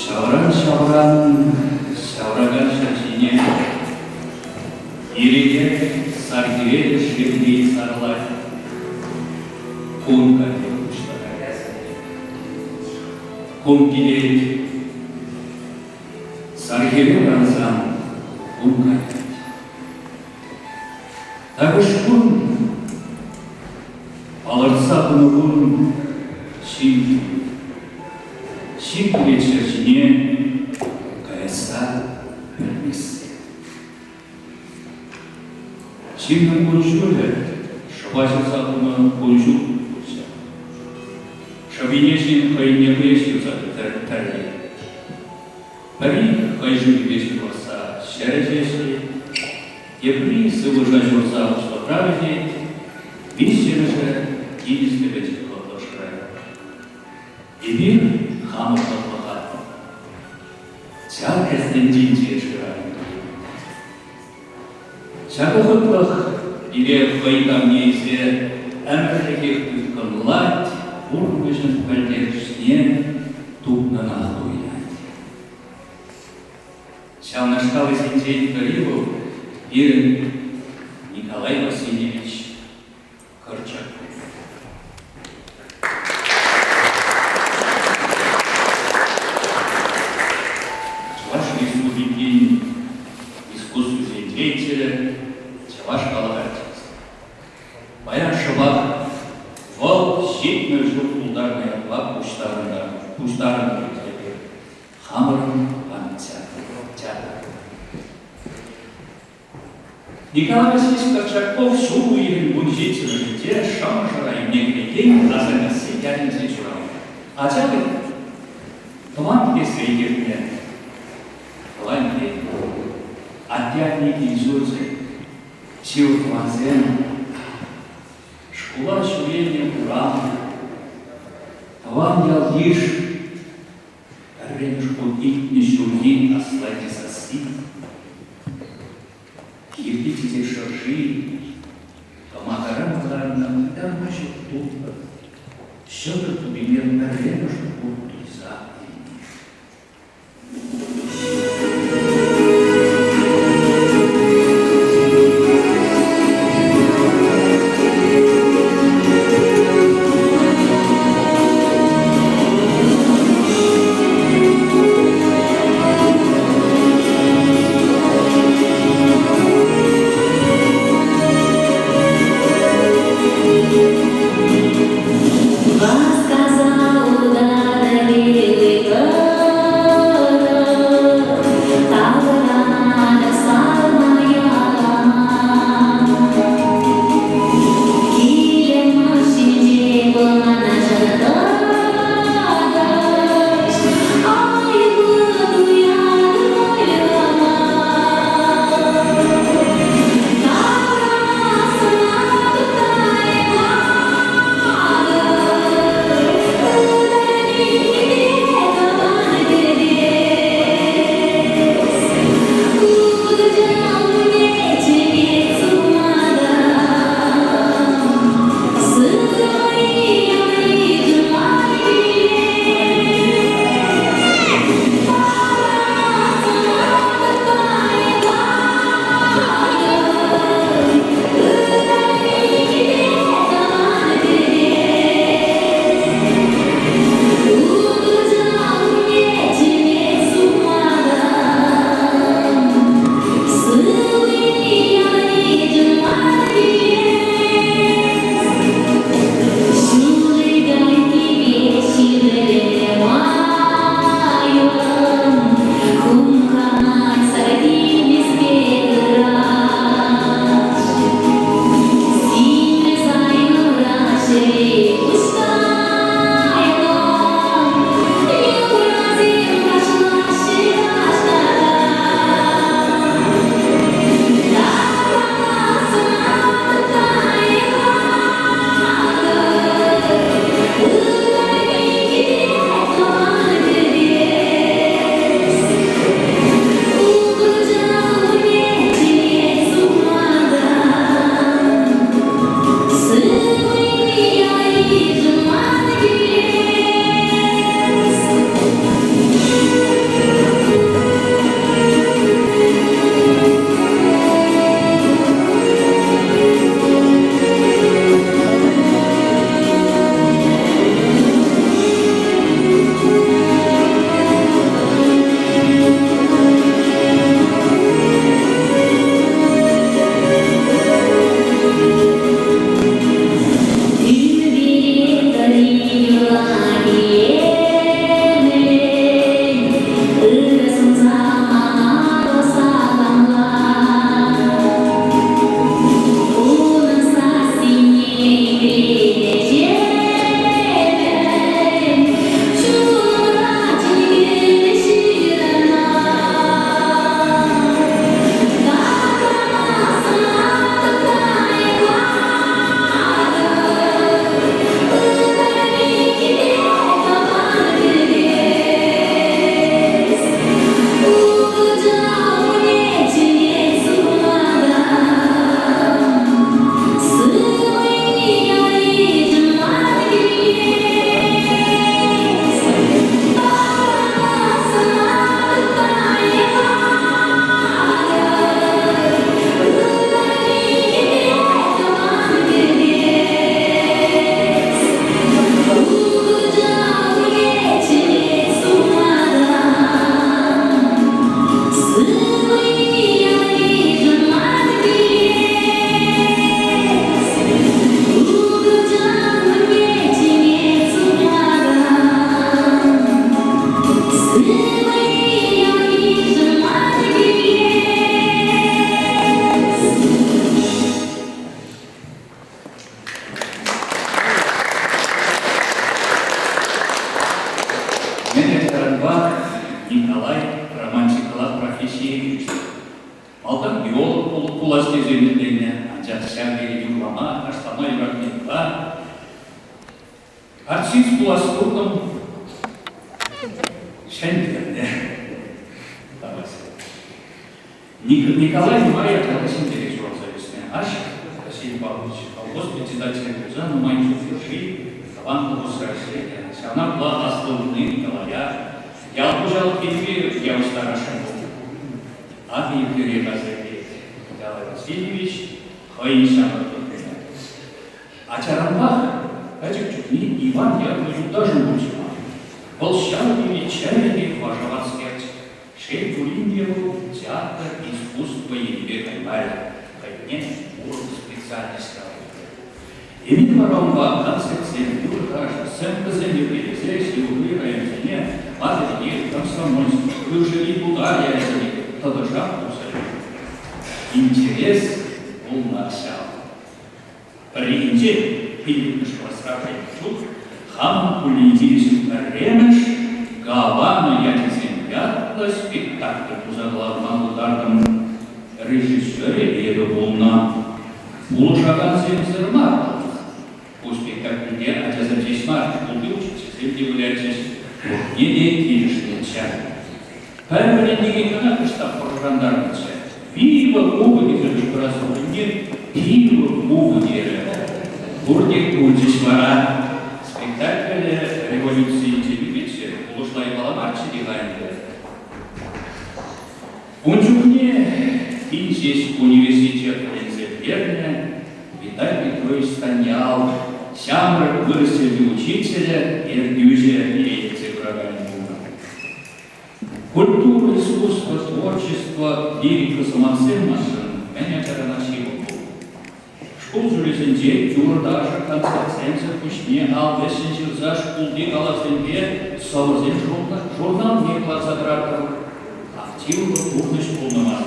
Ҫавран-ҫавран ҫавракан ҫӗр ҫине Ирӗке сар хӗвел шевли сарӑлать. Кун каллех пуҫланать. Кун килет. Сар хӗвел ансан кун каять. Тахӑш кун палӑртса хунӑ кун ҫын килет. Ҫын килет ҫӗр ҫине каясса пӗлмессе. Ҫыннӑн кун-ҫулӗ шӑпа ҫырса хунӑ кун-ҫул пулчӗ. Шӑпине ҫын хӑйне хӑех ҫырса тӗрлет. Пӗри хӑй ҫулӗпе ҫывӑрса ҫӗрӗ ӗҫлет, тепри сывлӑша ҫурса уҫлӑхра вӗҫет, виҫҫӗмӗшӗ тинӗс тӗпӗнче хӑтлӑх шырать. Эпир хамӑр хӑтлӑха ҫав кӗснинче шырать. Ҫакӑ хӑтлӑх пире хӑй камне илсе ӗмӗрлӗхех тыткӑнлать, пурнӑҫӑн пӗлтерӗшне тупнӑнах туйӑнать. Ҫавнашкал ӗҫсенчен пӗри вӑл пирӗн Николай Васильевич Корчаков. Чӑваш Республикин искусствӑсен деятелӗ, чӑваш халӑх артисчӗ. Паян шӑпах вӑл 70 ҫул тултарнӑ ятпа пуҫтарӑннӑ эпир хамӑрӑн тӑван театр. Николай Васильевич Корчаков ҫу уйӑхӗн 17-мӗшӗнче Шӑмӑршӑ районне кӗрекен Асанкасси ялӗнче ҫуралнӑ. Ачалӑх тӑван кӗтесре иртнӗ. Тӑван кил, атте-анне кил-ҫурчӗ, ҫывӑх тӑвансем, шкула ҫӳренӗ урам, тӑван ял-йыш Пӗрремӗш хут илтнӗ ҫурхи аслати сасси, хирти чечек шӑрши, кӑмакаран кӑларнӑ ытарма ҫук тутлӑ ҫӑкӑр тутине пӗрремӗш хут туйса илни. Васкаса утать. Николай романтикӑлла профессие ӳснӗ. Малтан биолог пулас тесе ӗмӗтленнӗ, анчах ҫав тери юрлама, ташлама юратни пула артист пулас туртӑм ҫӗнтернӗ. Николай нумай япала ҫӗнтере ҫуралса ӳснӗ. Ашшӗ Василий Павлович колхоз председателӗ пулса нумай ҫул хушши тӑван колхозра ӗҫленӗ. Ҫавна пула аслӑ ывӑлне Николая ял хуҫалӑх енӗпе явӑҫтарасшӑн пулнӑ. Акӑ еплерех аса илет Николай Васильевич хӑйӗн ҫамрӑклӑхне. Ачаранпах пӗчӗк чухне Иван ятлӑ юлташӑм пулчӗ ман. Вӑл ҫав тери чӗрӗ те вашаватскерччӗ. Шел пулин те вӑл театр искусство енӗпе каймарӗ, хӑйне урӑх специальность илчӗ. Эпир вара унпа концертсем, юрӑ-ташӑ, сценкӑсем йӗркелесе ҫывӑхри районсене Патӑрьел, Комсомольск, кӳршӗри Тутар ялӗсене тӑтӑшах тухса ҫӳренӗ. Интерес пулнах ҫав. Пӗррехинче пиллӗкмӗш класра вӗреннӗ чух хамӑн кулленхи ӗҫӗм пӗрремӗш Гавана ячӗсем ятлӑ спектакль туса кӑларма пултартӑм. Режиссерӗ эпӗ пулнӑ. Пулӑшакансемсӗр мар паллах. Ку спектакльте ачасем ҫеҫ мар, шкулти учительсем те вылятчӗҫ, пурне те килӗшнӗччӗ. Пӗр вӗрентекен кӑна кӑштах пӑшӑрхантарнӑччӗ. Пиво кубӑ тесе кӑшкӑрас вырӑнне пиво кубӑ терӗ. Пурте кулчӗҫ вара. Спектакле революцийӗнче пекчӗ, пулӑшла япала марччӗ те-ха ӗнтӗ. Ун чухне тин ҫеҫ университет вӗренсе пӗтернӗ Виталий Петрович Станьял ҫамрӑк вырӑс чӗлхи учителӗ, ертӳҫӗ пире ертсе пыраканӗ пулнӑ. Культура, искусство, творчество, лирика сӑмахсем маншӑн мӗн ачаранах ҫывӑх пулнӑ. Шкул ҫулӗсенче юрӑ-ташӑ концертсемсӗр пуҫне ал вӗҫҫӗн ҫырса шкулти калавсемпе сӑвӑсен журналне кӑларса тӑраттӑм. Активлӑ пурнӑҫ пулнӑ ман.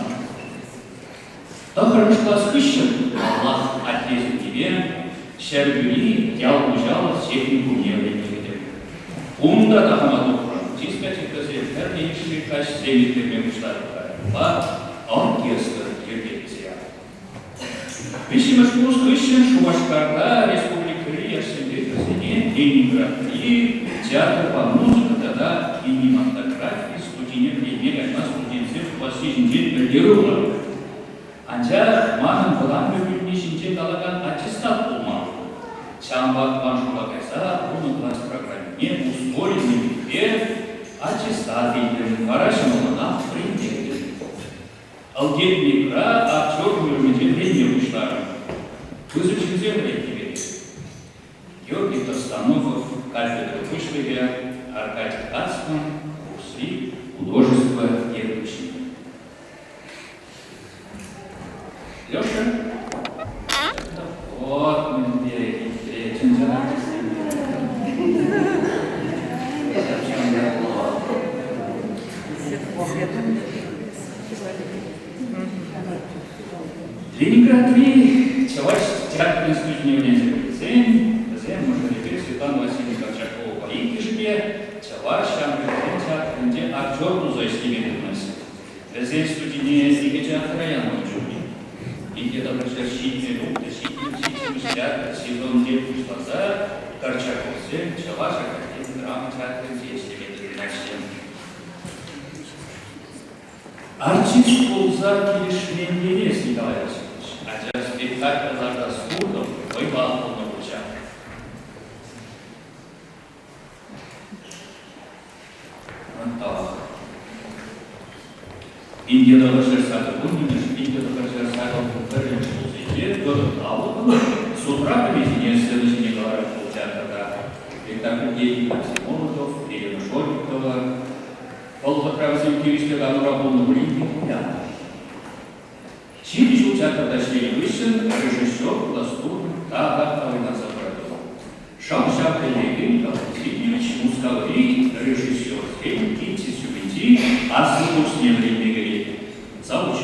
Тӑххӑрмӗш класс хыҫҫӑн, паллах, атте сӗннипе Ҫӗрпӳри ял хуҫалӑх техникумне вӗренме кӗтӗм. Унта та хама тухрӑм, дискотекӑсем, тӗрлӗ йышши каҫсем ирттерме пуҫларӑм каярахпа оркестр йӗркелесе ятӑм. Виҫҫӗмӗш курс хыҫҫӑн Шупашкарта республикӑри яшсемпе хӗрсене Ленинградри театрпа музыка тата кинематографи студине вӗренме кайма студентсем пуласси ҫинчен пӗлтерӳ кӑларнӑ. Анчах манӑн вӑтам пӗлӳ ҫинчен калакан аттестат пулман. Ҫавӑнпа тӑван шкула кайса унӑн класс программине ускореннӑй мелпе аттестат илтӗм, вара ҫӑмӑллӑнах вӗренме кӗтӗм. Алгебрикра актер уйрӑмӗнче вӗренме пуҫларӑм. Пысӑк ҫынсем вӗрентнӗ пек. Георгий Товстоногов кафедра пуҫлӑхӗ, Аркадий Кацман курсри художество ертӳҫи. Леша, вот мӗнле хитре чӑн-чӑн артистсем. Ленинградри чӑваш театр институтне вӗренсе пӗтерсен вӗсем мӑшӑрӗпе Светлана Васильевна Корчаковӑпа иккӗшӗ те чӑваш ҫамрӑкӗсен театрӗнче актер пулса ӗҫлеме тытӑнаҫҫӗ. Вӗсен студине икӗ театра янӑ чухне икӗ тӑхӑрҫӗр 76 77 театр сезонне пуҫласа Корчаковсем Чӑваш академи драма театрӗнче ӗҫлеме тытӑнаҫҫӗ. Артист пулса килӗшментерес Николай Васильевич, анчах спектакль лартас туртӑм вӑйпах пулнӑ пулчӗ. Антах. 1981 1981 ҫулсенче Тӑрӑхалӑхӑн судра пӗлесине сцена ҫине кӑларать вӑл театрта. Спектакльте Игнатий Молотов, Елена Шорникова, Вӑл вӑхӑтра вӗсем тивӗҫлӗ канура пулнӑ пулин те вылянӑ. Ҫичӗ ҫул театрта ӗҫленӗ хыҫҫӑн режиссер пулас тата авланса пырать. Шӑп ҫав тӗллевпе Николай Васильевич Мускаври режиссерсен институтӗнчи аслӑ курсне вӗренме кӗрет. Завуч.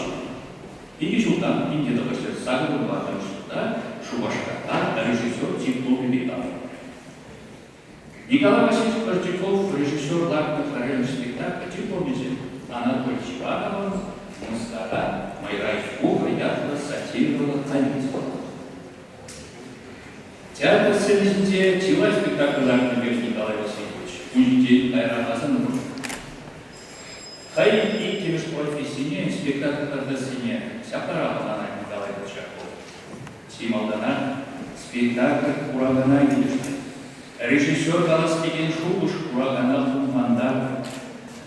Икӗ ҫултан 1984 ҫулта Шупашкарта режиссер дипломӗпе таврӑннӑ. Николай Васильевич Корчаков режиссер лартнӑ пӗрремӗш спектакль чи пурнӑҫӗ Анатолий Чебановӑн Мускава Майра Кухӑр ятлӑ сатирӑллӑ комедийӗ пулнӑ. Театр сцени ҫинче чылай спектакль лартнӑ пек Николай Васильевич. Ун ҫинчен кайран асӑннӑ. Хӑйӗн иккӗмӗш профессине спектакль кӑтартассине ҫапларах ӑнланать Николай Корчаков. Чи малтанах спектакль куракана килӗшнӗ. Режиссер калас текен шухӑш куракана хумхантарнӑ.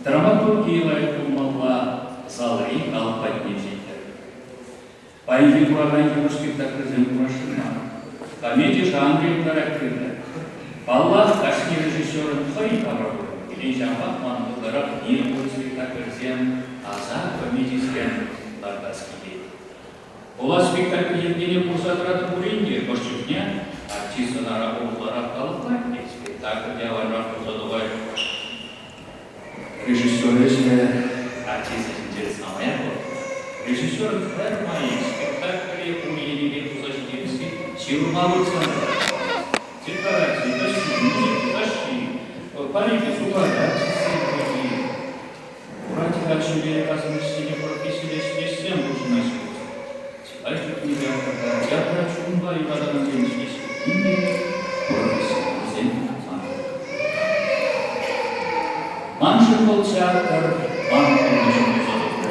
Драматурги лайӑх пулмалла, залри халӑх патне ҫиттӗр. Паянхи куракан йывӑр спектакльсем курасшӑн мар. Комеди жанрӗ ытларах кирлӗ. Паллах, кашни режиссерӑн хӑй тавра пур. Тен, ҫавӑнпах ман ытларах нервлӑ спектакльсем, таса комедисем лартас килет. Пулас спектакль йӗркене курса тӑратӑп пулин те хӑш чухне артист сӑнара урӑхларах калӑплать те спектакль те аванрах пулса тухать. Режиссер ӗҫӗ артист ӗҫӗнчен самаях вӑл. Режиссер пӗрмай спектакле пур енӗпе туса ҫитересси ҫырма выртсан тӑрать. Декораци, костюм, музыка, ташши, парикӗ, сухалӗ, артистсен пирки. Курать-ха ҫӳле асӑнӑҫсене профессилле ӗҫтешсем хутшӑнаҫҫӗ. Чылай чухне театрта театра чунпа юратакансем ҫеҫ пулин те профессионалсем мар. Маншӑн вӑл театр ман пурнӑҫӑм пулса тухрӗ.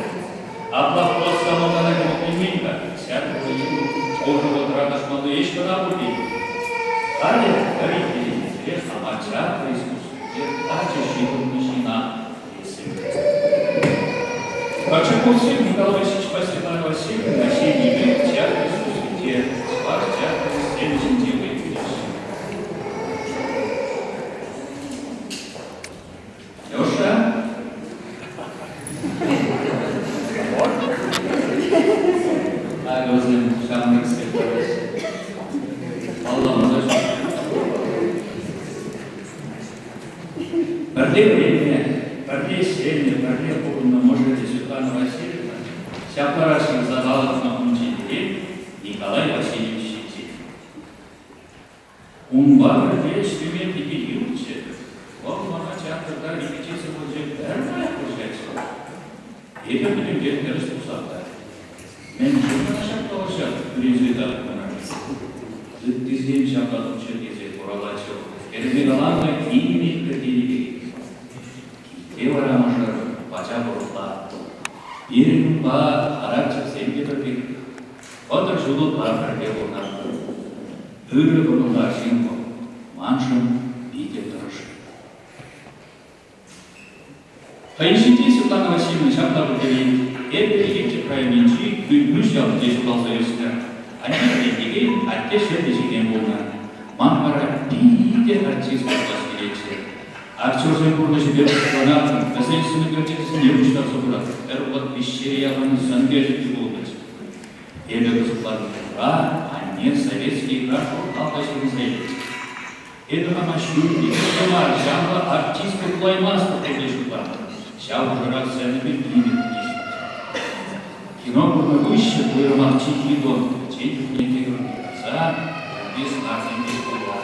Апла пуласса малтанах ӗмӗтленмен-ха. Театр вӑййи ӑшӑ вӑхӑтра тӑшманли ӗҫ кӑна пур тет. Халӗ пӗр иккӗленмесӗрех хама театр искусствипе тачӑ ҫыхӑннӑ ҫынах Корчаковсем Николай Васильевичпа Светлана Васильевна ҫемйипе театр искусствинче, чӑваш театрӗн сцени ҫинче вӑй хурӗҫ. Леша? Аллосем ҫамрӑксем тӑраҫҫӗ. Палламаса ҫук. Пӗрле вӗреннӗ, пӗрле ӗҫленӗ, пӗрле пурӑннӑ мӑшӑрӗ Светлана Васильевна ҫапларах ҫырса палӑртнӑ ун ҫинчен Николай Васильевич ҫинчен. Унпа пӗрле ӗҫлеме питӗ йывӑрччӗ. Вӑл мана театрта репетици вӑхӑчӗ пӗрмаях вӑрҫатчӗ. Эпӗ пӗтӗмпех тӗрӗс туса та. Мӗншӗн мана ҫапла вӑрҫать? кӳренсе ыйтатӑп ӑна. Ыттисем ҫапла туччӑр тесе хуралатчӗ вӑл. Хӗрӗме каланӑ килмех тенӗ пек. Килте вара мӑшӑр пачах урӑхла. Пирӗн унпа характерсем те пӗр пек. 30 ҫул ытла пӗрле пурӑнатпӑр. Ырӑ кӑмӑллӑ арҫын вӑл. Маншӑн питӗ тӑрӑшать. Хӑйӗн ҫинчен Светлана Васильевна ҫапла пӗлтерет: Эпӗ Елчӗк районӗнчи Кӳлмӳс ялӗнче ҫуралса ӳснӗ. Анне вӗрентекен, атте ҫӗр пулнӑ. Ман вара питӗ артист пулас килетчӗ. Актерсен пурнӑҫӗпе кӑсӑкланаттӑм, вӗсен сӑнӳкерчӗкӗсене пуҫтарса пыратӑп. Пӗр вӑхӑт виҫҫе яхӑн сӑнӳкерчӗк пулнӑччӗ. Эпӗ кӑсӑкланнӑ кура анне Советский игра журнал та ҫырӑнса илчӗ. Эпӗ хама ҫӳлте, кирлӗ мар, ҫавӑнпа артистка пулаймастӑп тесе шутланӑ. Ҫав хушӑрах сцена пирки ӗмӗтленет. Кино курнӑ хыҫҫӑн уйрӑмах Тихий Дон пӗччен чухне те юраса унти сӑнарсем те пулнӑ.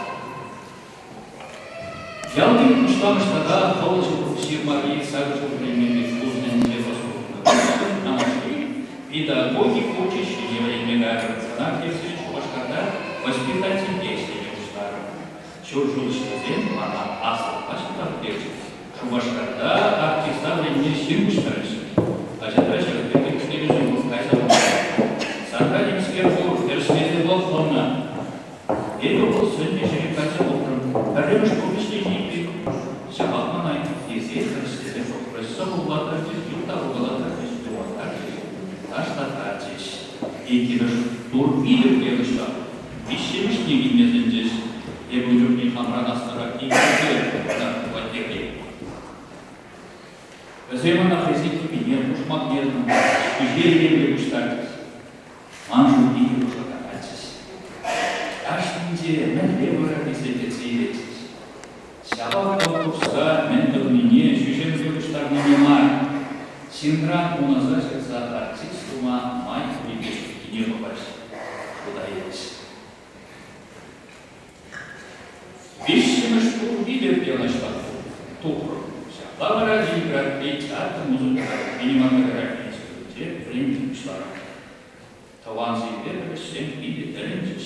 Ялти пуҫламӑш тата Хӑвӑлҫӑ ҫырмари сакӑр ҫул вӗренмелли шкул сӗннипе ӑс пухнӑ хыҫҫӑн Канашри педагогика училищине вӗренме кайрӑм. Сӑнав тӗрӗсрен Шупашкарта воспитательте ӗҫлеме пуҫларӑм. Ҫур ҫул ӗҫлесен мана аслӑ ҫапла пӗтерчӗҫ. Шупашкарта артиста вӗренме ҫын пуҫтарӗҫ. Хаҫатра ҫакӑн пирки пӗлтерӳсем кайса панӑ. Санра темскер пур, тӗрӗслесе пӑх ӑна. Эпӗ вӑл сӗннӗ ҫӗре кайса тухрӑм. Пӗрремӗш кун ӗҫлени пек. Ҫапах мана тесе тӗрӗслесе пӑхрӗҫ, сӑвӑллаттарчӗҫ, юптарулаттарчӗҫ, юрлаттарчӗҫ, ташлаттарчӗҫ. Иккӗмӗш тур витӗр те кӑштах. Виҫҫӗмӗшне килме сӗнчӗҫ. Эпӗ ун чухне хамран аслӑрах иккӗшӗ кӑтартнӑ хваттерте. Вӗсем ӑна хӑйсен кӗпине, пушмакне тӑхӑнтарчӗҫ, ҫӳҫе илемлӗ пуҫтарчӗҫ. Маншӑн питӗ пӑшӑрханатчӗҫ. Кашнинче мӗнле вара тесе кӗтсе илетчӗҫ. Ҫапах конкурсра мӗн тӑвнине, ҫӳҫемпе пуҫтарнине мар, ҫынран унаса ҫырса артист тума май пуррипе ҫуккине пӑхаҫҫӗ, шута илеҫҫӗ. Виҫҫӗмӗш Виҫҫӗмӗш тур витӗр те ӑнӑҫлах тухрӑм. Ҫапла вара Ленинградри театр музыка кинематографи институтӗнче вӗренме пуҫларӑм. Тӑвансемпе пӗлӗшсем питӗ тӗлӗнчӗҫ.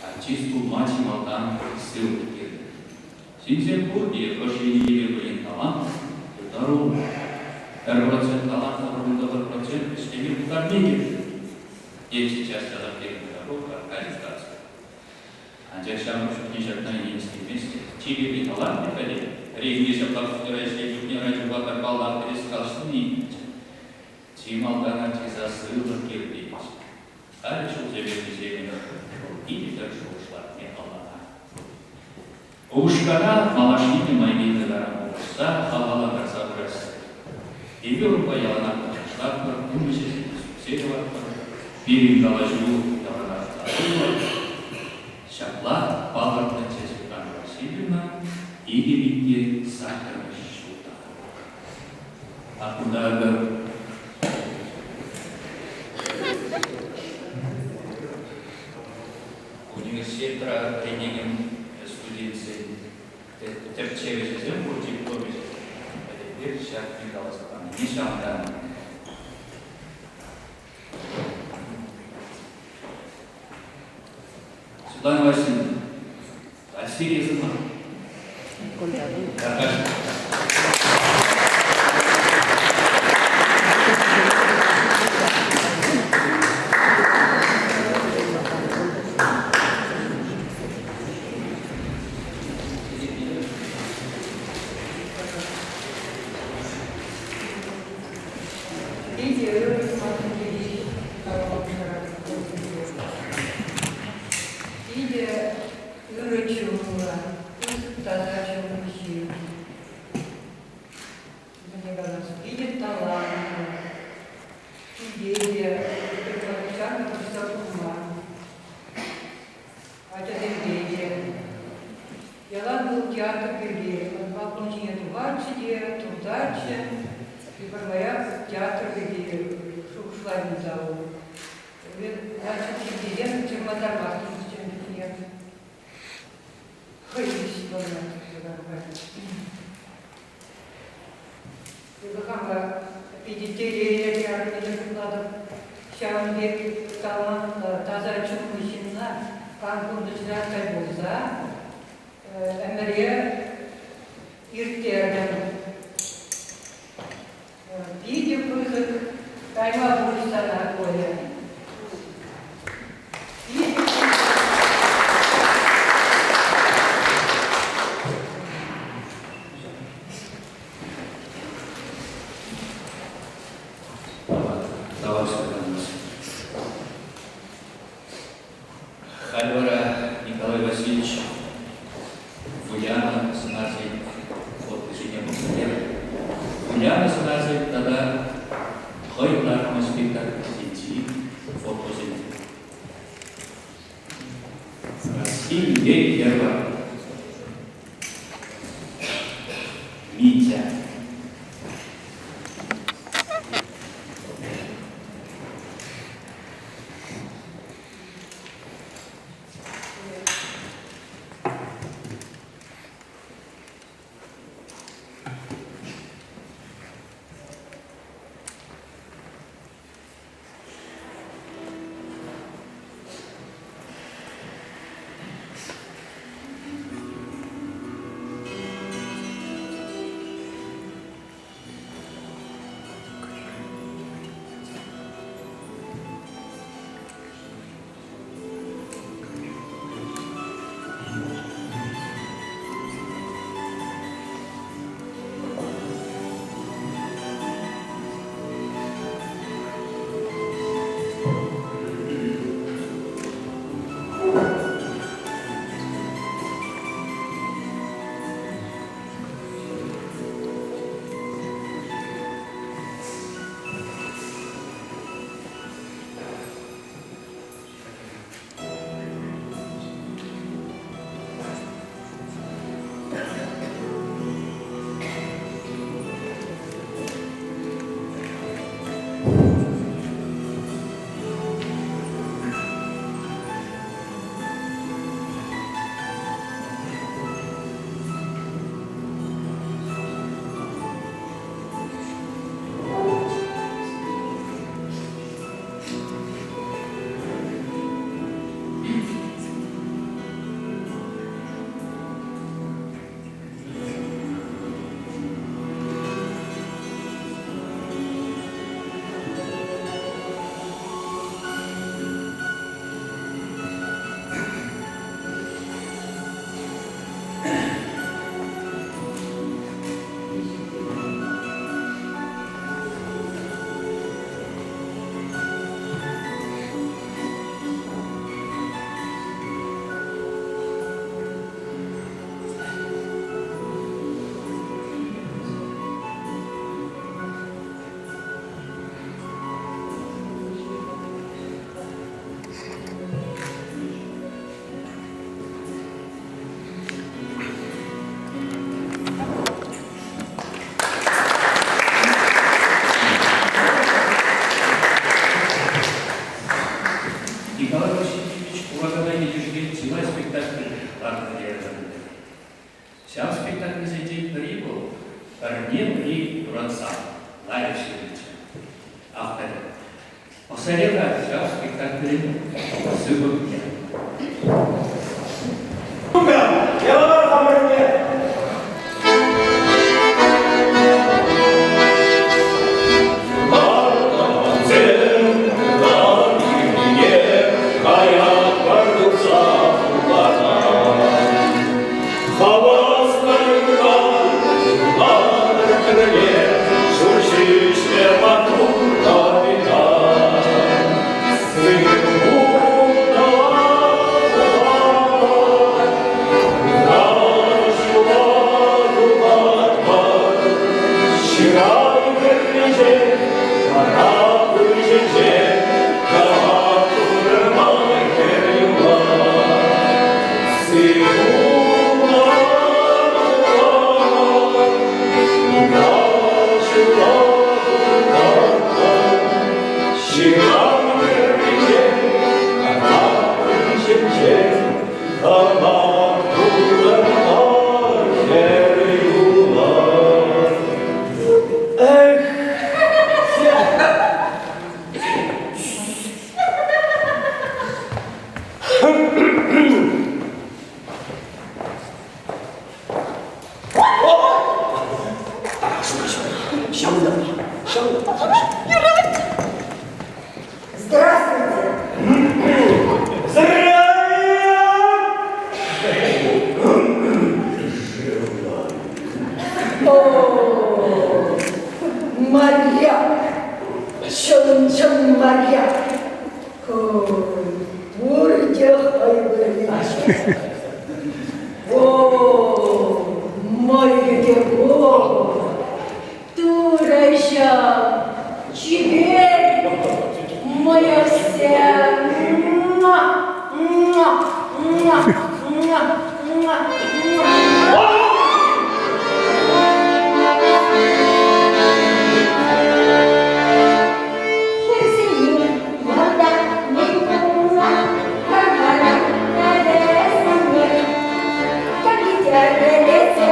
Артист пулма чи малтан сывлӑх кирлӗ. Ҫынсем пурте хӑш енӗпе те пулин талантлӑ, пултаруллӑ. 1% талантлӑ 99% ӗҫлеме пултарни кирлӗ. Тетчӗ час-часах пирӗн педагог Аркадий Стасов. Анчах ҫамрӑк чухне ҫакна ӗненес килмест. Чи кирли талант пӗлет. Пӗррехинче ҫапла кухньӑра ӗҫленӗ чухне радиопа пӗр паллӑ актриса калаҫнине илтнӗччӗ. Чи малтан артиста сывлӑх кирлӗ тетчӗ. Халӗ ҫулсем иртнӗҫемӗн вӑл питӗ тӗрӗс шухӑшланине ӑнланать. Упӑшкана малашне те май килнӗ таран пулӑшса, хавхалантарса пырасси. Эпир унпа яланах канашлатпӑр, ун ӗҫӗсене сӳтсе яватпӑр. Пирӗн калаҫу яланах татуллӑ. Ҫапла палӑртнӑччӗ Светлана Васильевна 2008 ҫулта. Кунта университетра вӗренекен студентсен тӗпчевҫӗсем пур дипломӗсем. Пӗтӗмпех ҫак мӗн каласа панине ҫавӑнтан. Светлана Васильевна, Василий сӑмах. Питӗ ырӑ сӑмахсем Питӗ ырӑ чунлӑ, пысӑк таса чунлӑ ҫын. Мӗне калас, питӗ талантлӑ. Килте те ҫакӑ туса курман. Ачасемпе те. Ялан вӑл театр пирки балкон ҫине тухатчӗ те туртатчӗ. Пӗрмаях театр пирки шухӑшлать унта вӑл. Значит, чӑрмантармасть чухне. Хӑй Эпӗ хама питӗ телейлӗ хӗрарӑм тесе шутлатӑп. Ҫавӑн пек талантлӑ, таса чунлӑ ҫынна хам пурнӑҫра тӗл пулса ӗмӗре ирттертӗм. Питӗ пысӑк тайма пуҫ сана, Коля. Тавах Светлана Халь вара Николай Васильевич вылянӑ сӑнарсен подписьне пӑхса Вылянӑ сӑнарсен тата хӑй лартнӑ спектакльсенчи фотосем. Россия Герба. Митя. Васильевич куракана килӗшекен чылай спектакль лартнӑ терӗмӗр. Ҫав спектакльсенчен пӗри вӑл «Пӗрне-пӗри юратсан» лайӑх ҫырнӑччӗ. Авторӗ. Пӑхса ҫав спектаклӗн сыпӑкне. Ялавар хамӑрне! Здравствуйте! Здравия! О, моряк! Чӑн-чӑн моряк! Пурте хӑй вырӑнӗнче. О, мӑйӗ те пур! Турӑҫӑм, чипер мӑйӑхсем! Муа, муа, муа, муа, муа, муа. Хӗрсене ялта мӗн пулнӑ, кам-кам пӗлесене. Капитерлесе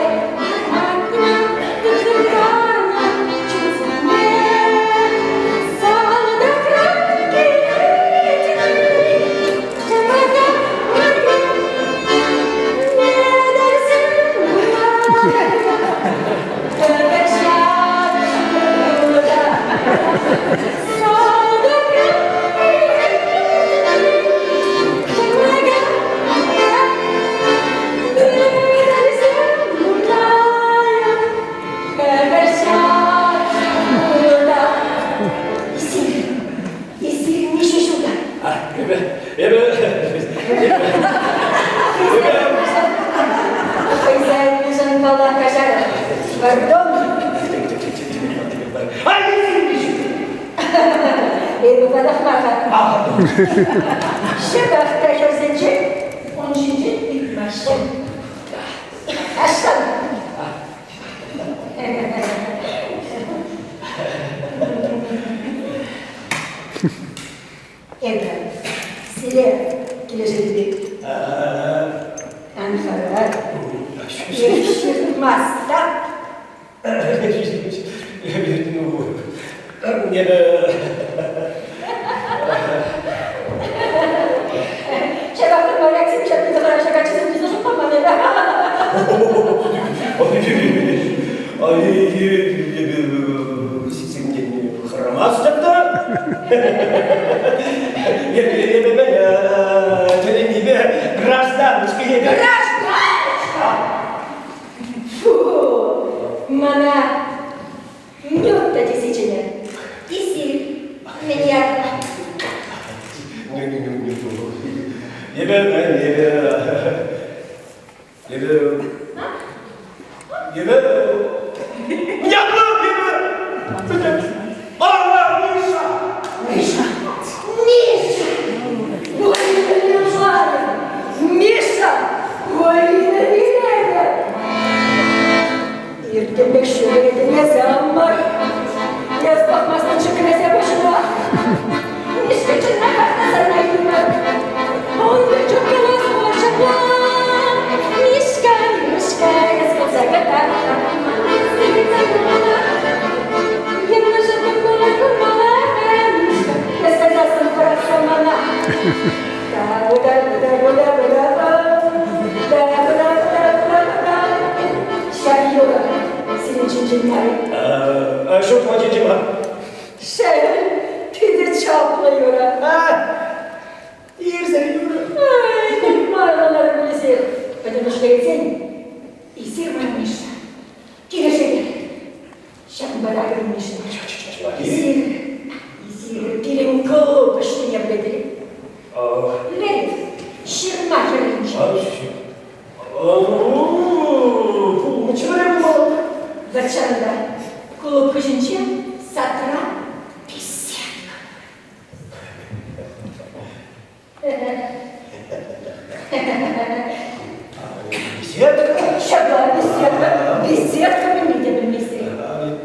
тытӑнтарнӑ чунсене. Салтакран килет тӑвакан Эсир миҫе ҫулта? Эпӗ, эпӗ, Хӑйсен каҫарӑр. Пардон. Эпӗ патах мар-ха. Ҫапах та хӗрсенчен ун ҫинчен ыйтмаҫҫӗ. Аҫтан? Эпӗ сире килӗшетӗп. Ан хӑрӑр. Ҫыртмастӑп. Ҫапах та моряксем ҫак тӑхӑраҫҫӗ каччӑсем тесе шутламан эпӗ. Хӑрамастӑп та. Тӗлӗннипе гражданочка эпӗ. Гражданочка? Фу, мана Нютта тесе чӗнӗр. Эсир мӗн ятлӑ? Эпӗ, эпӗ, эпӗ, эпӗ, ятлӑ, эпӗ, Ара, Миша! Миша! Миша! Ой, Миша! Ой, Иртӗнмек ҫӳретӗн эсӗ, аммар. Эс пӑхмастӑн ҫӗклесе пуҫна. Ниҫта чӑнахах та сана юрать. ҫинчен мар. Ҫурт ватӗнче мар. Шел, питӗ чаплӑ юрӑ. Ирсӗр юрӑ. Ай, майлӑлар пулӗсем. Пӗтӗмӗшле илсен, эсир ман Миша. Килӗшетӗр. Ҫакӑнпа та Миша. Эсир, эсир пирӗн клуб ӗҫлеме пӗлетӗр-и? Леонид, ҫырма хӗрринче. Вӑрҫанта клуб хыҫӗнче садра беседка Беседка? Ҫапла, беседка. Беседка мӗнне те пӗлместӗр.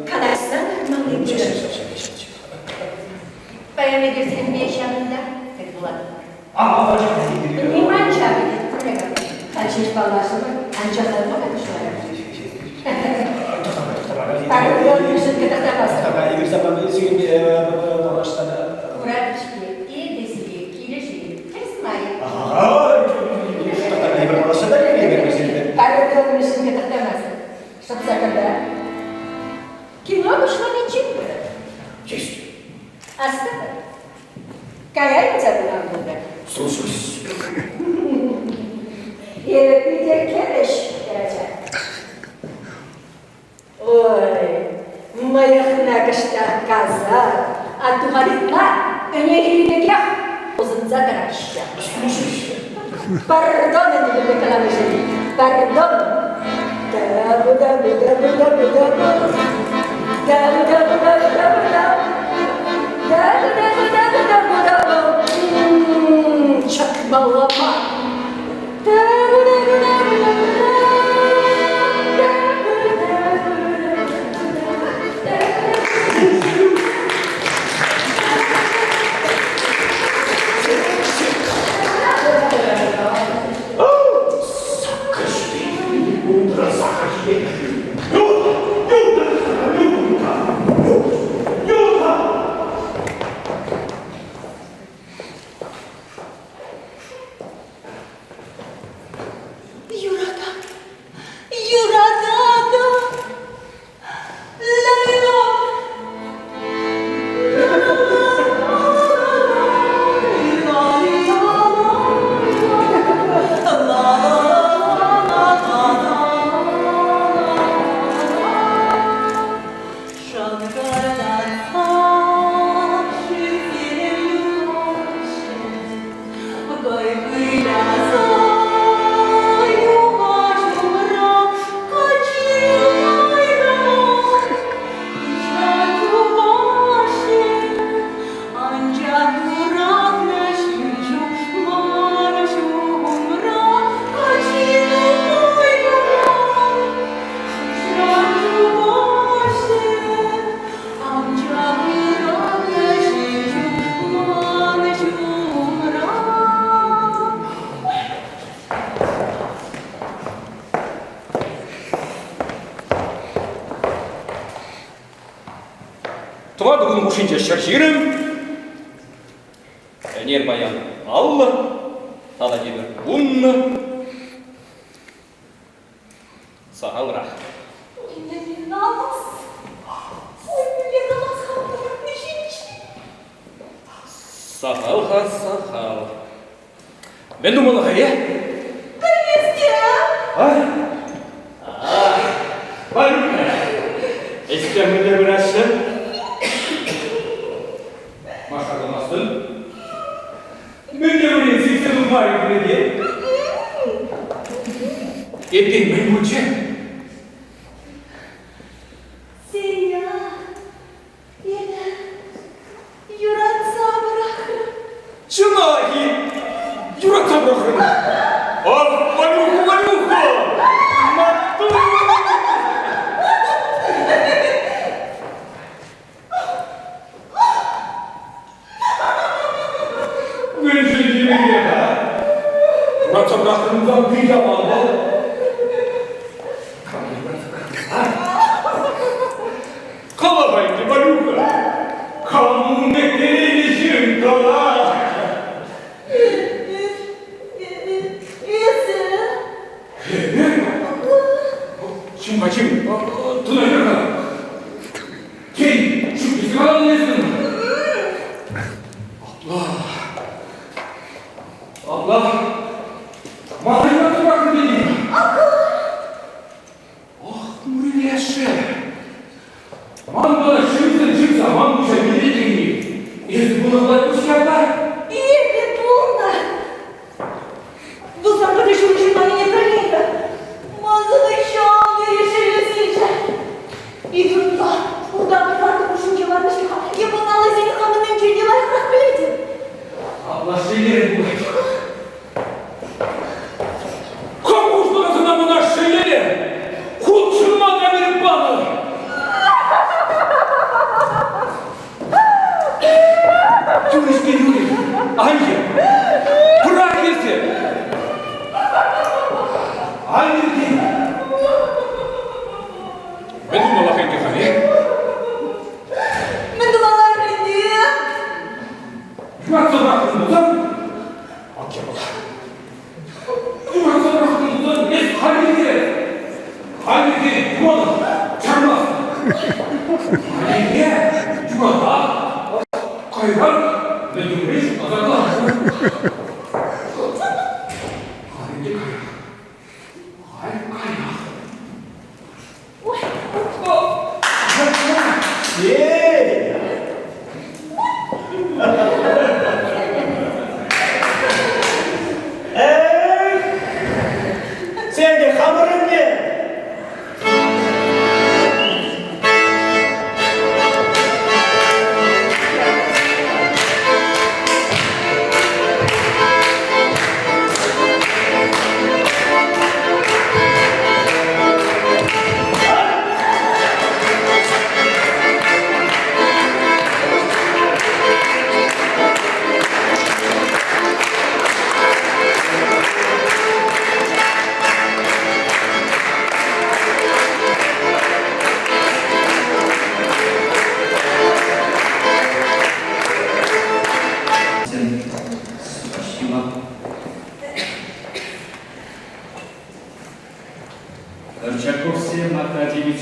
Калаҫса лармалли вырӑн. Паян эпир сирӗнпе ҫавӑнта тӗл пулатпӑр. Ниман чапӗ Халь ҫеҫ паллашӑпӑр, анчах та пуҫларӗ. Куратӑп-ҫке, эпӗ сире килӗшетӗп, тӗрӗс мар-и? Шӑпса кӑна. Кино пуҫланиччен пырать. Астӑвӑр, Каяйӑн кӑна пултӑр. Слушаюсь. Эпӗ питӗ кӗвӗҫ хӗрача. Ой, мӑйӑхна кӑштах касар, атту халь ытла ӗне хӳри пекех усӑнса тӑраҫҫӗ. Слушаюсь. Пардон ӗнтӗ епле каланӑшӑн. Пардон. Да-бу-да-бу-да-бу-да-бу-да-бу. Да-бу-да-бу-да-бу-да-бу-да. Да-бу-да-бу-да-бу-да-бу-да-бу. Чакмалла мар. Да-бу-да-бу-да-бу-да-бу-да. Да-бу-да-бу-да-бу-да-бу. Юратап, юрататӑп, Лейло. Тӑватӑ кун хушшинче 120, ӗнер паян 50, тата тепӗр 10. Сахалрах. Сахал-ха, сахал. Мӗн тумалла-ха, е? Пӗлместӗп. А? Валюка, ӗҫсем мӗнле пыраҫҫӗ? Маша тӑмастӑн? Мӗн те пулин сиксе тухмарӗ пулин Эппин мӗн пулчӗ? Сеня, эпӗ юратса пӑрахрӑм. Чӑнах-и? Юратса пӑрахрӑм. Ах, Валюха, Валюха! Маттур! Мӗншӗн йӗмелле-ха? Юратса пӑрахрӑм та яман вӑл. Кала-ха ӗнтӗ, Валюха, кам пек телейлӗ ҫын кала? Эсӗ? Эпӗ? Чим-ха, чим, тӑна кӗр-ха.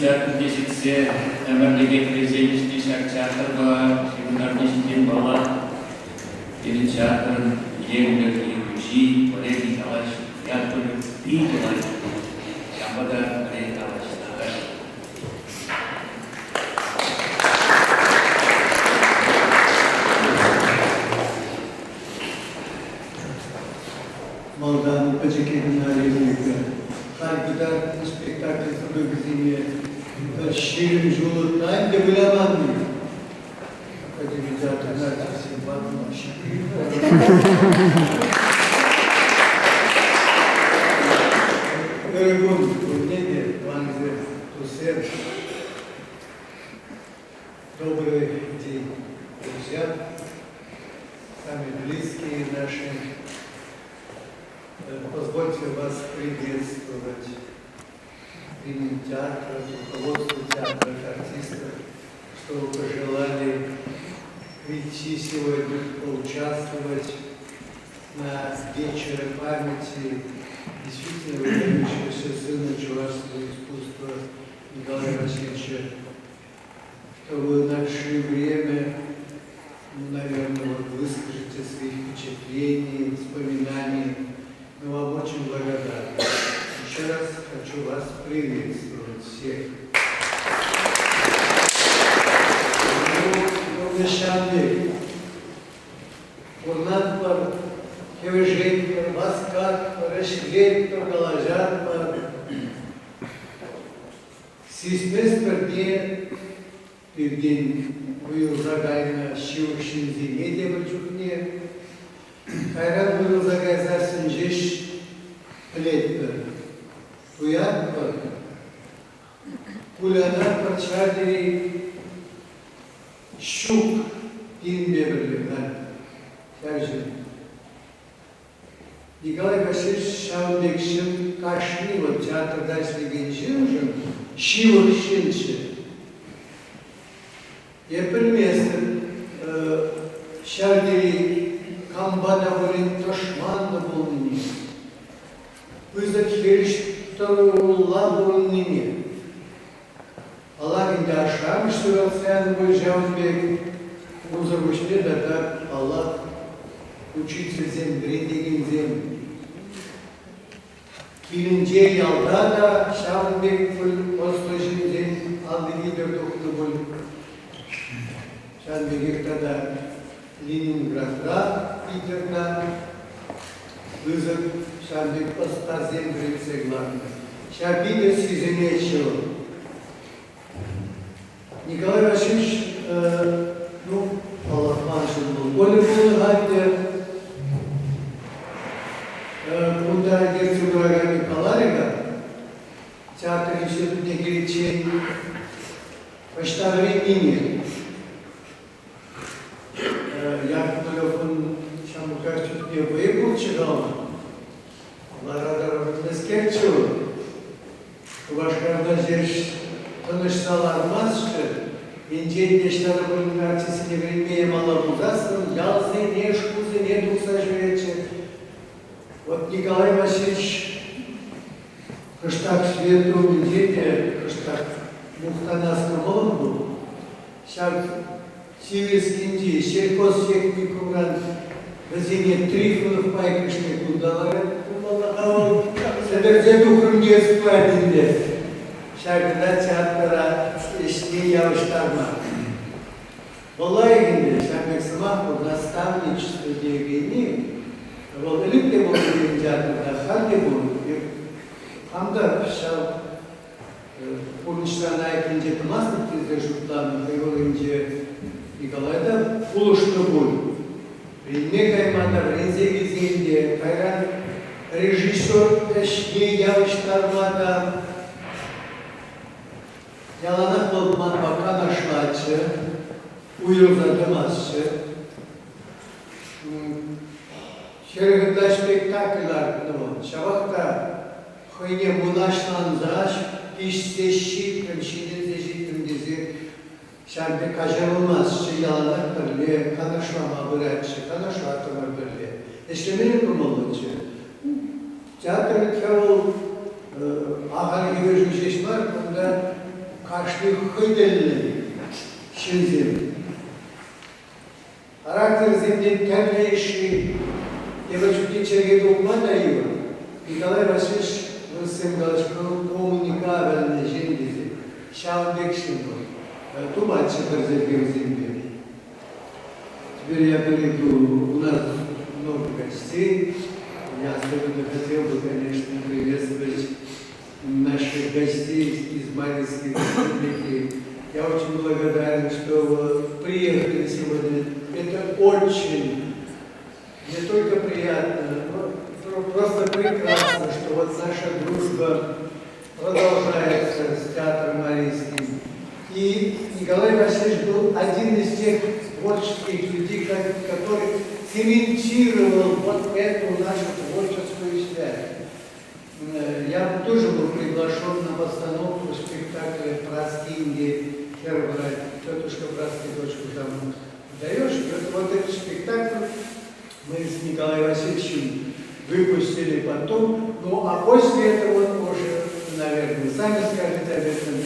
театрне ҫитсе ӗмӗрлӗхе хӑйсен ӗҫне ҫак театрпа ҫыхӑнтарни ҫинчен паллах, пирӗн театрӑн илемлӗх ертӳҫи Олег Николаевич Яковлев питӗ лайӑх пӗлет. Ҫавӑнпа та Олег Николаевич тата Малтан пӗчӗк кӑна реплика. Халь кӑтартнӑ спектакль сыпӑкӗсене пӗр 20 ҫул ытла ӗнтӗ выляманни. Академи театрӗн артисчӗсем ватӑлаҫҫӗ. Ырӑ кун пурне те, тӑвансем, туссем. Добрый день, друзья, самые близкие наши. Позвольте вас приветствовать именем театра, руководства театра, артистов, что вы пожелали прийти сегодня, поучаствовать на вечере памяти действительно выдающегося сына чувашского искусства Николая Васильевича, что вы нашли время, ну, наверное, вот выскажете свои впечатления, воспоминания. Мы вам очень благодарны. Еще раз хочу вас приветствовать всех. Пурнӑҫан пек пурӑнатпӑр, хӗвӗшетпӗр, васкатпӑр, ӗҫлетпӗр, калаҫатпӑр. Сисместпӗр те, пиртен уйрӑлса кайнӑ ҫывӑх ҫынсене те пӗр чухне. Кайран уйрӑлса кайсассӑн ҫеҫ пӗлетпӗр, туятпӑр, кулянатпӑр ҫав тери ҫук пирӗнпе пӗрле халь ҫав ҫын. Николай Васильевич ҫавӑн пек ҫын кашни вӑл театрта ӗҫлекен ҫыншӑн ҫывӑх ҫынччӗ. Эп пӗлместӗп, ҫав тери кампа та пулин тӑшманлӑ пулнине, пысӑк хирӗҫ тӑрулла пурӑннине. Паллах ӗнтӗ, ашшӗ-амӑш ҫуратса янӑ пуль ҫавӑн пек. Унсӑр пуҫне тата, паллах, учительсем, вӗрентекенсем. Килӗнче, ялта та ҫавӑн пек пуль ӑслӑ ҫынсен алли витӗр тухнӑ пуль. Ҫавӑн пекех тата Ленинградра, Питерта пысӑк ҫавӑн пек ӑстасем вӗрентсе кӑларнӑ. Ҫав питӗ сисӗнетчӗ вӑл. Николай Васильевич, ну, паллах, маншӑн вӑл Коля пулнӑ-ха ӗнтӗ. Кунта ертсе пыракан каларӗ-ха, театр институтне киличчен ӑҫта вӗреннине. Яковлевӑн ҫамрӑкрах чухне вӑйӗ пурччӗ-ха ун. Лара-тӑра пӗлмескерччӗ вӑл. Шупашкарта ҫеҫ тӑнӑҫса лармастчӗ. Енчен те ӑҫта та пулин артистсене вӗренме ямалла пулсассӑн ялсене, шкулсене тухса ҫӳретчӗ. Вот Николай Васильевич кӑштах свет умӗнче те кӑштах мухтанас кӑмӑлӑм пур. Ҫак Сиверскинчи сельхозтехникумран вӗсене Трифонов пайкӑшне кунта ларать пулмалла-ха вӑл. Сӗтӗрсе тухрӑм те складӗнче. Ҫакӑнта театра ӗҫне явӑҫтарма. Вӑл лайӑх ӗнтӗ, ҫак пек сӑмах вӑл наставничество теекенни. Вӑл ӗлӗк те пулнӑ пирӗн театрта, халь те пур. Хам та ҫав Пурнӑҫран айккинче тӑмастӑп тесе шутланӑ хӑй вӑхӑтӗнче Николай та пулӑшнӑ пуль. Вӗренме кайма та, вӗренсе килсен те, кайран режиссер ӗҫне явӑҫтарма та яланах вӑл манпа канашлатчӗ, уйрӑлса тӑмастчӗ. 40 ытла спектакль лартнӑ вӑл. Ҫавах та хӑйне мӑнаҫланса пиҫсе ҫитрӗм, ҫитӗнсе ҫитрӗм тесе ҫав пек каҫарӑлмастчӗ, яланах пӗрле канашлама пыратчӗ, канашлаттӑмӑр пӗрле. Ӗҫлеме те кӑмӑллӑччӗ. Театр вӗт-ха вӑл ахаль хӗвӗшӳ ҫеҫ мар, кунта. та йывӑр. Николай Васильевич вырӑссем калаҫнӑ коммуникабельнӑй ҫын тесе. Ҫавӑн пек ҫын вӑл. Тупатчӗ пӗр чӗлхе Теперь я перейду. У нас много гостей. Я особенно хотел бы, конечно, приветствовать наших гостей из Марийской республики. Я очень благодарен, что вы приехали сегодня. Это очень не только приятно, но просто прекрасно, что вот наша дружба продолжается с театром Марийским. И Николай Васильевич был один из тех творческих людей, который цементировал вот эту нашу творческую связь. Я тоже был приглашен на постановку спектакля «Праскинги» Хербера, тетушка Праски, дочку там даешь. И вот этот спектакль мы с Николаем Васильевичем выпустили потом. Ну, а после этого он уже, наверное, сами скажете об этом,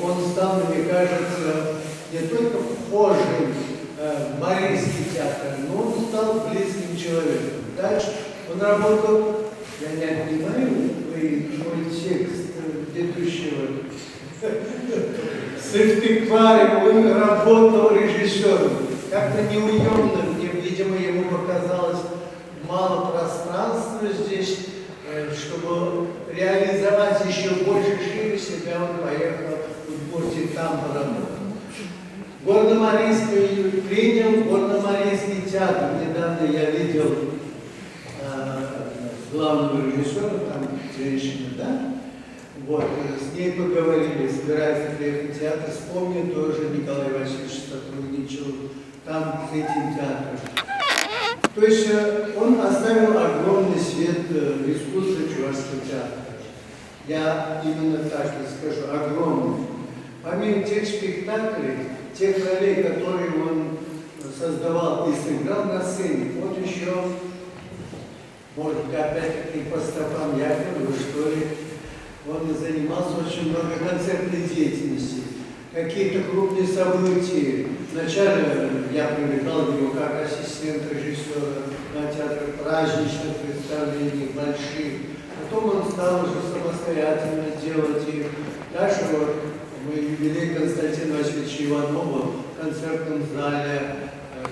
он стал, мне кажется, не только вхожим в Мариинский театр, но он стал близким человеком. Дальше он работал, я не отнимаю мой текст ведущего, Сыктывкаре он работал режиссером. Как-то неуемно, мне, видимо, ему показалось мало пространства здесь, чтобы реализовать еще больше шире себя, он поехал в Удмуртию, там поработал. Горно-Марийский принял Горно-Марийский театр. Недавно я видел главного режиссера, там женщина, да? Вот, с ней поговорили, собирается приехать в театр. Вспомню тоже, Николай Васильевич сотрудничал там с этим театром. То есть он оставил огромный след в искусстве чувашского театра. Я именно так и скажу, огромный. Помимо тех спектаклей, тех ролей, которые он создавал и сыграл на сцене, он еще, может быть, опять-таки по стопам Яковлева, что ли, он занимался очень много концертной деятельности. Какие-то крупные события. Вначале я привлекал его как ассистент режиссера на театр праздничных представлений, больших. Потом он стал уже самостоятельно делать их. Дальше вот мы юбилей Константина Васильевича Иванова в концертном зале,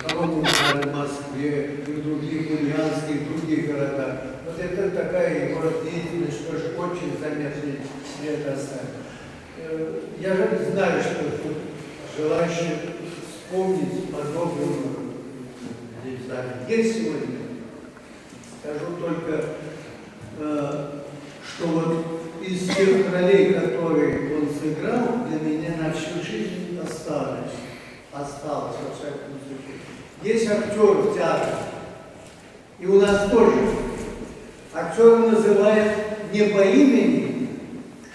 Колонном зале в Москве и в других Ульяновске, и в других городах. Вот это такая его деятельность тоже очень заметный след оставил. Я же знаю, что тут желающие вспомнить подробно здесь в зале есть сегодня. Скажу только, что вот из тех ролей, которые он сыграл, для меня на всю жизнь осталось. Осталось, во всяком случае. Есть актер в театре, и у нас тоже. Актера называют не по имени,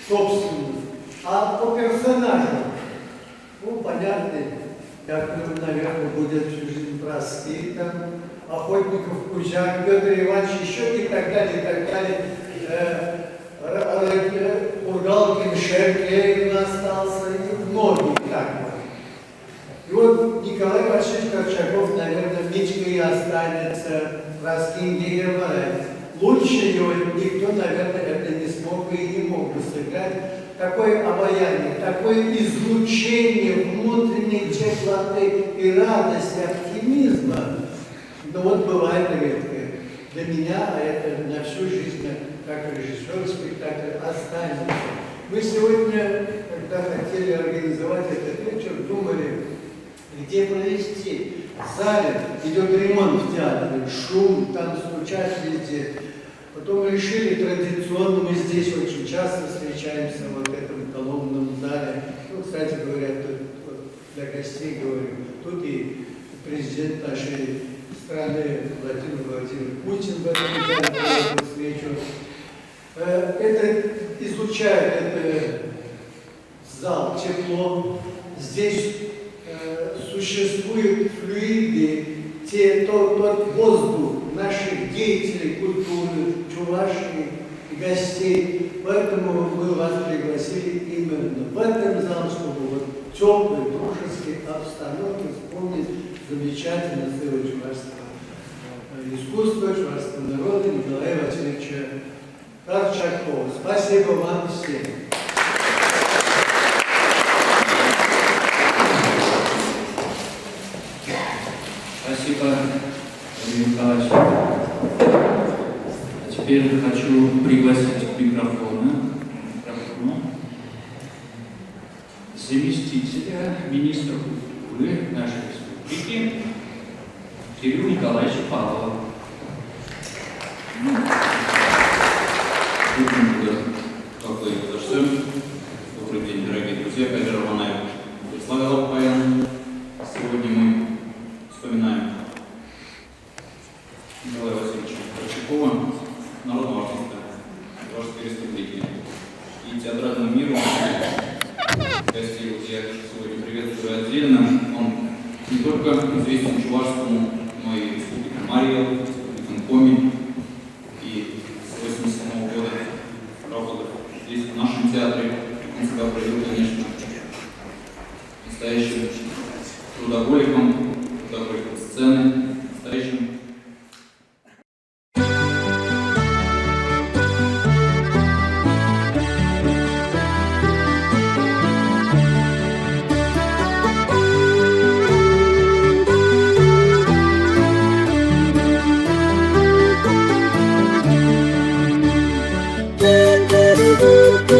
собственно, а по персонажу. Ну, понятно, как, наверное, будет всю жизнь простые, там, Охотников, Кузяк, Петр Иванович, еще и так далее, и так далее. Ургалкин, Шеркеев остался, и многие так вот. И вот Николай Васильевич Корчаков, наверное, Митька и останется, Раскин Гегермарай. Лучше его никто, наверное, это не смог бы и не мог бы сыграть. Такое обаяние, такое излучение внутренней теплоты и радости, оптимизма, но вот бывает редкое. Для меня это на всю жизнь, как режиссер спектакля, останется. Мы сегодня, когда хотели организовать этот вечер, думали, где провести. В зале идет ремонт в театре, шум, там стучат везде. Потом решили традиционно, мы здесь очень часто встречаемся вот в этом колонном зале. Ну, кстати говоря, тут, вот, для гостей говорю, тут и президент нашей страны Владимир Владимирович Путин в этом зале проводит встречу. Это излучает этот зал тепло. Здесь существуют флюиды, тот воздух наших деятелей культуры, чувашей, гостей. Поэтому мы вас пригласили именно в этом зал, чтобы вот теплой, дружеской обстановке вспомнить замечательно своего чувашского искусства чувашского народа Николая Васильевича Корчакова. Спасибо вам всем. Спасибо, Владимир Николаевич. А теперь хочу пригласить к микрофону заместителя министра культуры нашей республики Кирилла Николаевича Павлова. Добрый день, дорогие друзья. Кадир Романаев представил Паян. Сегодня мы вспоминаем Николая Васильевича Корчакова, народного артиста Чувашской Республики. И театральному миру гостей я сегодня приветствую отдельно. Он не только известен чувашскому, но и республикам Марий Эл, республикам Коми. И с 1987 года работал здесь, в нашем театре. Он себя проявил, конечно, настоящим трудоголиком, трудоголиком сцены, настоящим Thank you.